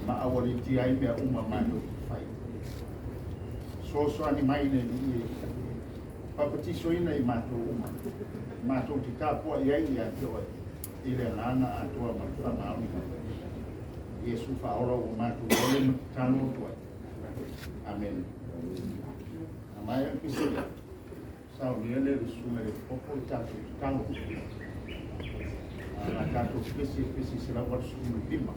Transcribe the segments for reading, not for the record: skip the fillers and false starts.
Ma aualiitia ai mea uma matou te faia. Fesoasoani mai le Alii e papatisoina i matou uma, matou te tapuai ai ia te oe i le agaga atoa ma le faamaoni. Iesu faaola ua matou ole ma tatalo atu ai. Amene. A maea le pese, saunia lea le susuga i le popo le tatou tatalo. A tatou pese, pese 185.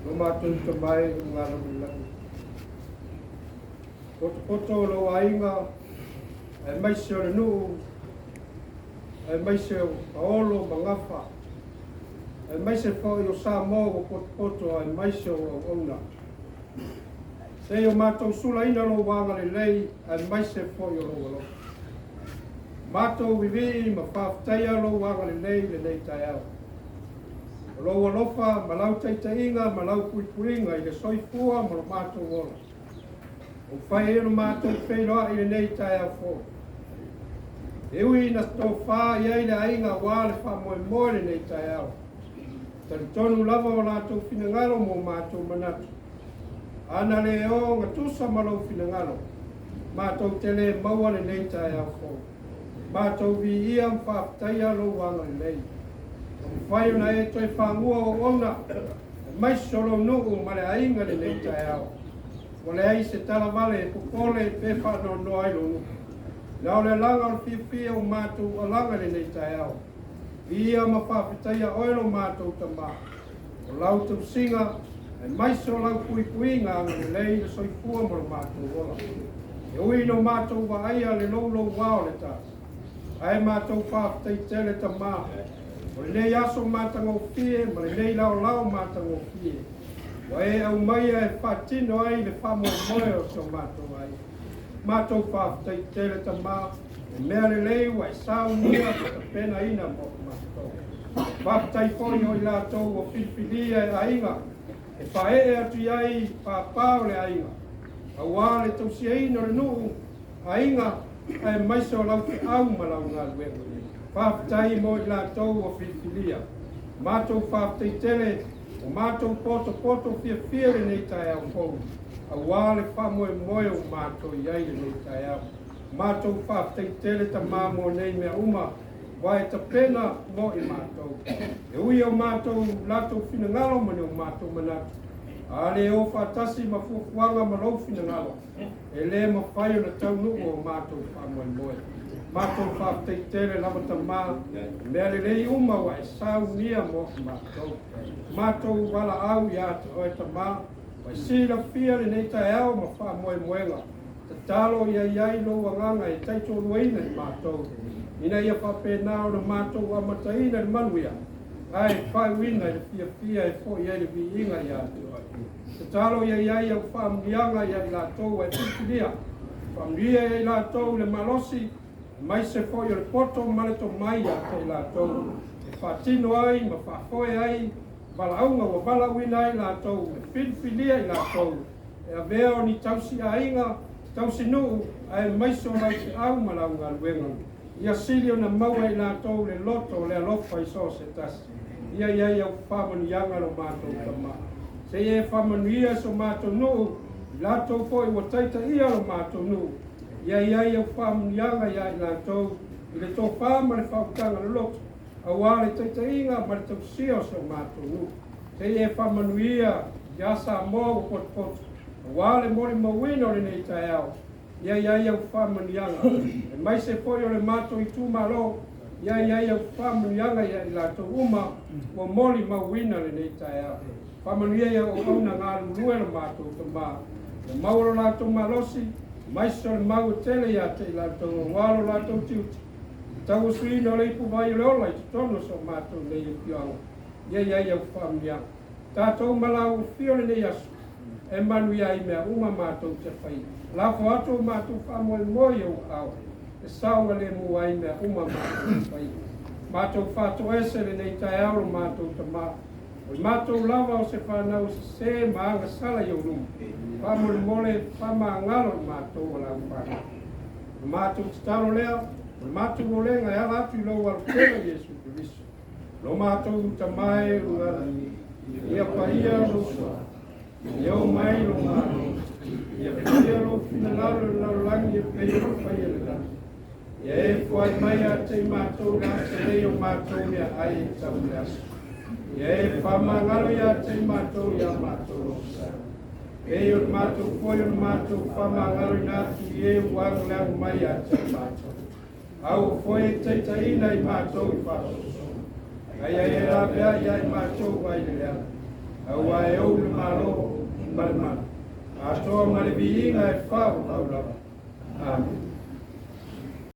Lo matou Tama e i luga lava o le lagi, potopoto lou aiga aemaise o le nuu, aemaise o paolo ma gafa, aemaise foi o Samoa ua potopoto, aemaise o auauna. Se i o matou sulaina lou agalelei, aemaise foi o lou alofa. Matou vivii ma faafetaia lou agalelei i lenei taeao. O lou alofa ma lau taitaiga ma lau puipuiga i le soifua ma lo matou ola. Ua mafai ai ona matou feiloai i lenei taeao fou. E ui ina tofa i ai le aiga aua le faamoemoe lenei taeao, talitonu lava o latou finagalo ma o matou manatu. Ana le ogatusa ma lou finagalo, matou te le maua lenei taeao fou. Matou viia ma faafetaia lou agalelei. Ua mafai ona e toe fagua auauna, aemaise o lou nuu ma le aiga lenei taeao. Ua leai se talavale e popole pe faanoanoa ai lou nuu. Na o le alaga o le fiafia ua matou alaga i lenei taeao. Viia ma faafetaia oe lo matou Tama, o lau tausiga aemaise o lau puipuiga agalelei i le soifua ma lo matou ola. E ui ina matou vaaia le louloua o le tasi, ae matou faafetai tele Tama, o lenei aso matagofie ma lenei laolao matagofie, ua e aumaia e faatino ai le faamoemoe o si o matou aiga. Matou faafetai tele Tama, o mea lelei ua e saunia ma tapenaina mo matou. Faafetai foi o i latou ua filifilia e aiga e faaee atu i ai pāpā o le aiga, auā le tausiaina o le nuu, aiga, aemaise o lau feau ma lau galuega. Faafetai mo i latou ua filifilia. Matou faafetai tele, ua matou potopoto fiafia lenei taeao fou, auā le faamoemoe ua matou i ai lenei taeao. Matou faafetai tele Tama mo nei mea uma, ua e tapena mo i matou. E ui o matou latou finagalo ma ni o matou manatu, a le o faatasi ma fuafuaga ma lou finagalo, e le mafai ona taunuu o matou faamoemoe. Matou faafetai tele lava Tama, mea lelei uma ua e saunia mo i matou. Matou valaau ia te oe Tama, ua e silafia lenei taeao ma faamoemoega. Tatalo ia i ai lou agaga e taitoaluaina i matou, ina ia faapena ona matou amataina le manuia, ae faaiuina i le fiafia e fo'i ai le viiga ia te oe. Tatalo ia i ai au faamanuiaga ia i latou ua e filifilia, faamanuia ia i latou i le malosi, aemaise foi o le poto ma le tomai ia te i latou, e faatino ai ma faafoe ai valaauga ua valaauina ai latou, e filifilia i latou, e avea o ni tausi aiga, tausi nuu, aemaise o lau feau ma lau galuega. Ia sili ona maua i latou le loto o le alofa i so o se tasi. Ia i ai au faamanuiaga lo matou Tama. Se i e faamanuia so matou nuu, i latou foi ua taitaia lo matou nuu. Ia i ai au faamanuiaga ia i latou, i le tofā ma le faautaga loloto, auā le taitaiga ma le tausia o so matou nuu. Se i e faamanuia ia Samoa ua potopoto, auā le molimauina o lenei taeao. Ia i ai au faamanuiaga, aemaise foi o le matou itumalo, ia i ai au faamanuiaga ia i latou uma ua molimauina lenei taeao. Faamanuia ia auauna galulue lo matou Tama, ia maua lo latou malosi, aemaise o le mau e tele ia te i latou auā lo latou tiute. Tauasuina o le ipuvai o le ola i totonu o so matou nei afioaga, ia i ai au faamanuiaga. Tatou malau afio lenei aso, e manuia ai mea uma matou te faia. Lafo atu o matou faamoemoe i ou aao, e saogalemu ai mea uma matou te faia. Matou faatoese lenei taeao lo matou Tama, o le matou lava o se fanau sesē ma agasala i ou luma, faamolemole faamagalo i matou o lau fanau. O le matou tatalo lea, o le matou olega e ala atu i lou alofena Iesu Keriso. Lo matou Tama e i luga lagi, ia paia lou suafa, ia oo mai lou Malo, ia faia lou finagalo i le lalolagi e pei ona faia i le lagi. Ia e foai mai ia te i matou le aso nei o matou meaai e tatau i le aso. Ia e faamagalo ia te i matou ia matou logosaga, pei o le matou foi o le matou faamagaloina atu i e ua agoleago mai ia te i matou. Aua foi e taitaiina i matou i faasoasoaga, ae ia e laveai ia i matou ai le leaga, auā e ou le Malo ma le mana, atoa ma le viiga e faavavau lava. Amene.